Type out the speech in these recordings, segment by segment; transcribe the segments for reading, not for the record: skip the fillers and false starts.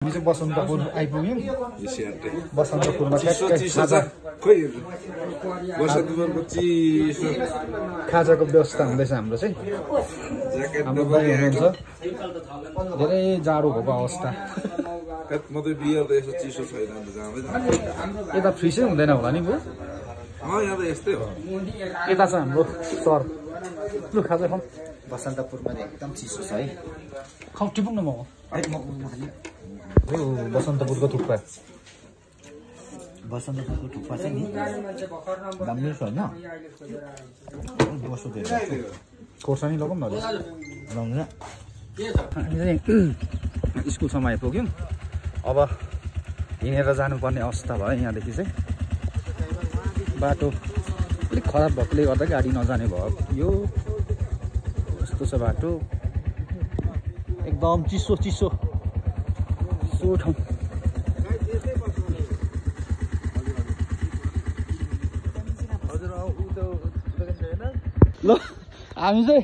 हामी चाहिँ बसन्तपुर आइपुग्यौँ बसन्तपुरमा खाजाको व्यवस्था हुँदैछ हाम्रो चाहिँ हाम्रो दाइ हुनुहुन्छ धेरै जाडो भएको अवस्था यता फ्रिजै हुँदैन होला नि यता छ हाम्रो सर लु खाजा खाउँ बसन्तपुरमा एकदम चिसो छ है खाउँ टिपुङ न म बसन्तपुरको थुक्पा बसन्तपुरको थुक्पा चाहिँ नि दामी छ होइन बसो खोर्सानी लगाउँ न लगाउनु हामी चाहिँ स्कुलसम्म आइपुग्यौँ अब हिँडेर जानुपर्ने अवस्था भयो यहाँदेखि चाहिँ बाटो अलिक खराब भएकोले गर्दा गाडी नजाने भयो यो यस्तो छ बाटो एकदम चिसो चिसो ठाउँ ल हामी चाहिँ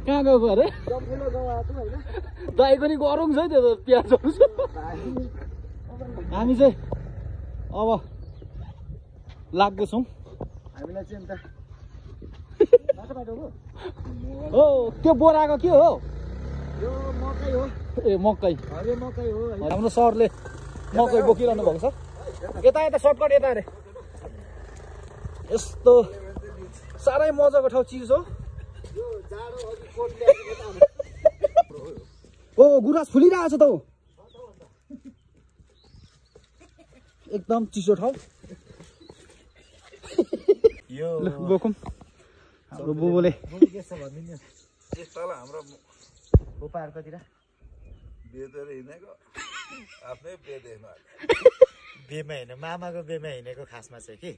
कहाँ गएको अरे दाइको नि गरौँ छ है त्यो त प्याजहरू छ हामी चाहिँ अब लाग्दैछौँ हामीलाई चाहिँ हो त्यो बोराको के हो यो मकै हो ए मकै हरियो मकै हो हाम्रो सरले मकै बोकिरहनु भएको छ यता यता सर्टकट यता अरे यस्तो साह्रै मजाको ठाउँ चिज हो ओ गुराँस फुलिरहेको छ त एकदम चिसो ठाउँ यो बोकौँ हाम्रो बुबुले हाम्रो उपाहरू कतिर बेदेर हिँडेको आफ्नै बेदेमा बेमा हिँड्ने मामाको बेमा हिँडेको खासमा चाहिँ कि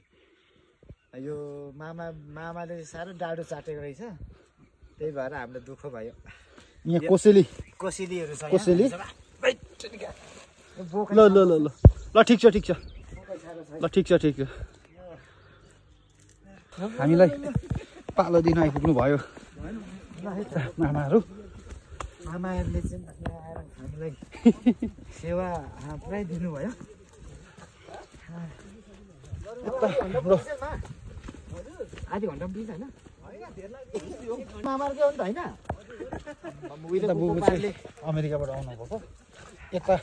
यो मामाले साह्रो डाडो चाटेको रहेछ त्यही भएर हामीलाई दुःख भयो यहाँ कोसेलीहरू छ कोसेली ल ल ल ल ल ठिक छ ल ठिक छ हामीलाई पालो दिन आइपुग्नु भयो मामाहरूले चाहिँ आएर हामीलाई सेवा पुरै दिनुभयो आधी घन्टा पनि दिन्छ होइन मामाहरूकै हो नि त होइन अमेरिकाबाट आउनुभएको यता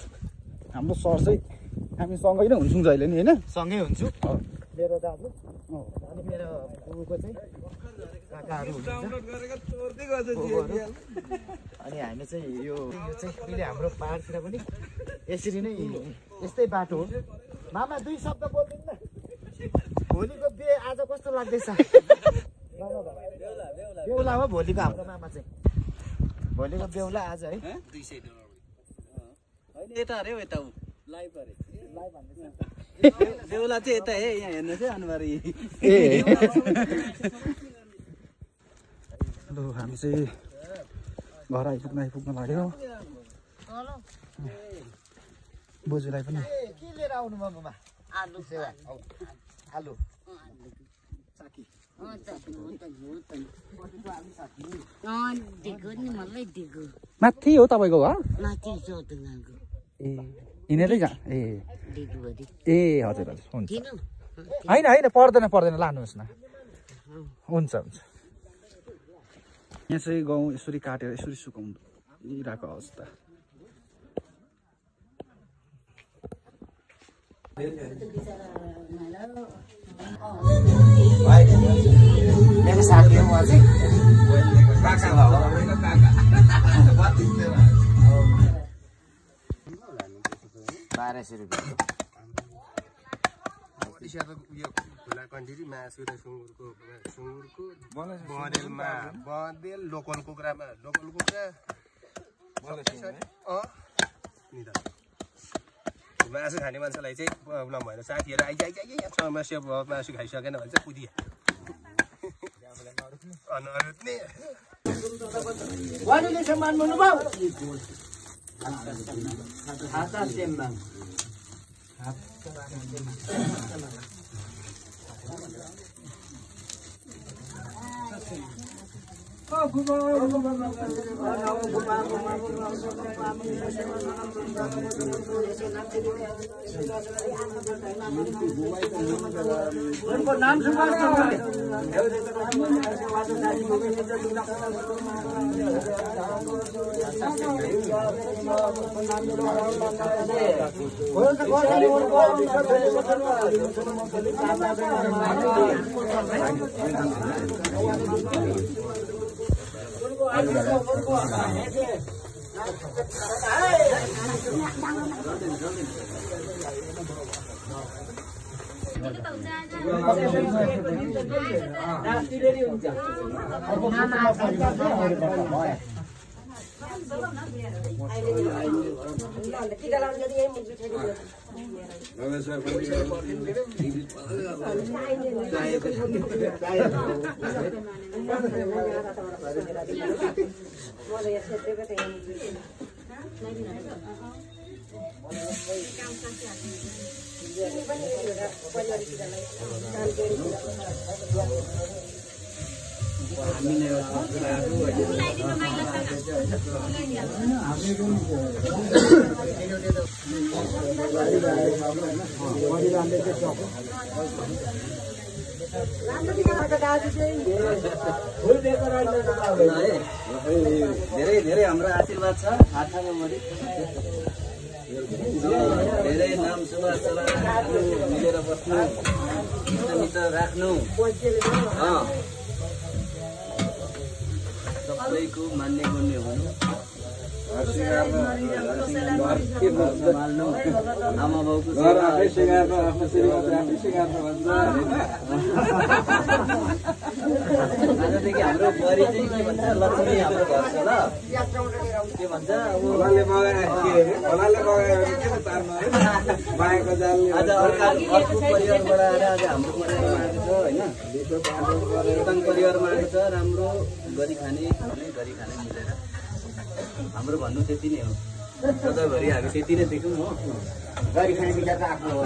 हाम्रो सर चाहिँ हामी सँगै नै हुन्छौँ जहिले नि होइन सँगै हुन्छु मेरो दाजु अनि मेरो बुबुको चाहिँ काकाहरू हुनुहुन्छ अनि हामी चाहिँ यो चाहिँ अहिले हाम्रो पाहाडतिर पनि यसरी नै यस्तै बाटो हो मामा दुई शब्द बोल्दैन न भोलिको बे आज कस्तो लाग्दैछ बेहुला हो भोलिको हाम्रो मामा चाहिँ भोलिको बेहुला आज है यता अरे यता बेहुला चाहिँ यता है यहाँ हेर्नु चाहिँ अनुहारी लु हामी चाहिँ घर आइपुग्न लाग्यो बोजूलाई पनि के लिएर आउनु ममा आलु सेवा आलु माथि हो तपाईँको घर ए हिँडेरै जा ए हजुर हुन्छ होइन पर्दैन लानुहोस् न हुन्छ यहाँ चाहिँ गहुँ यसरी काटेर यसरी सुकाउनु अवस्था मेरो साथी हो म चाहिँ 1200 रुपियाँ खुला कन्टिरी मासु र सुँगुरको बँदेल लोकल कुखुरामा लोकल कुखुरा मासु खाने मान्छेलाई चाहिँ प्रब्लम भएन साथीहरू आइसक्यो मासु खाइसकेन भने चाहिँ कुदिए नरुत्ने नाम धेरै धेरै हाम्रो आशीर्वाद छ हातमा मरि धेरै नाम सुवास चलाउनु मिलेर बस्नु मित्र राख्नु सबैको मान्ने गर्ने हुनु आमा बाउको आजदेखि हाम्रो बुहारी चाहिँ के भन्छ लक्ष्मी हाम्रो घर छ ल के भन्छ आज अर्को परिवारबाट आएर आज हाम्रो परिवारमा आएको छ होइन परिवारमा आएको छ राम्रो गरी खाने मिलेर हाम्रो भन्नु त्यति नै हो सधैँभरि हामी त्यति नै देख्यौँ हो गरी खाने विचार त आफ्नो हो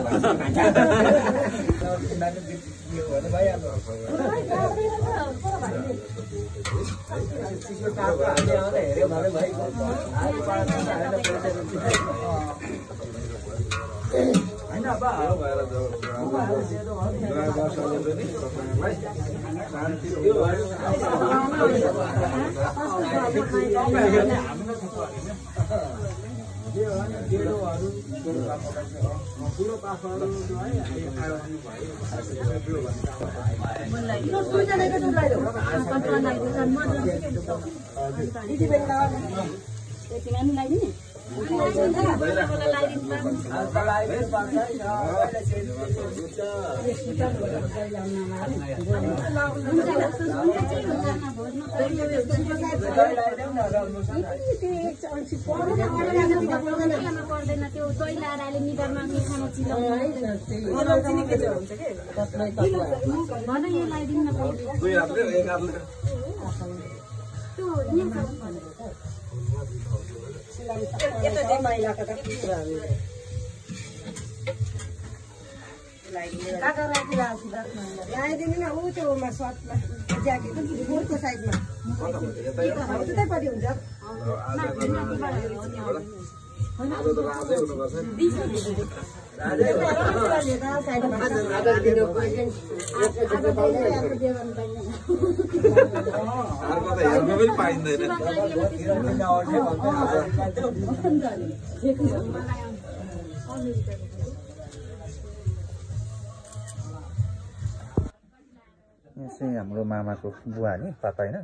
हाम्रो मामाको बुवा नि पापा हैन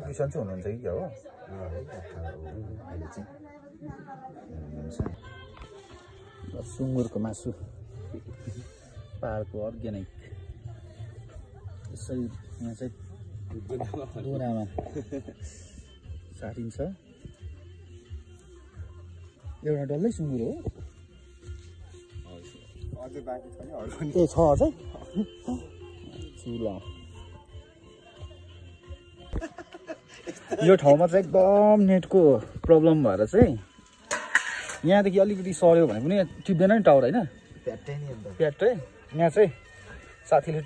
बिसन्चो हुनुहुन्छ कि क्या हो सुँगुरको मासु पाहाडको अर्ग्यानिक यसरी यहाँ चाहिँ दोरामा साटिन्छ एउटा डल्लै सुँगुर हो ए छ अझै चुला यो ठाउँमा चाहिँ एकदम नेटको प्रब्लम भएर चाहिँ यहाँदेखि अलिकति सर्यो भने पनि टिप्दैन नि टावर होइन प्याट्टै यहाँ चाहिँ साथीले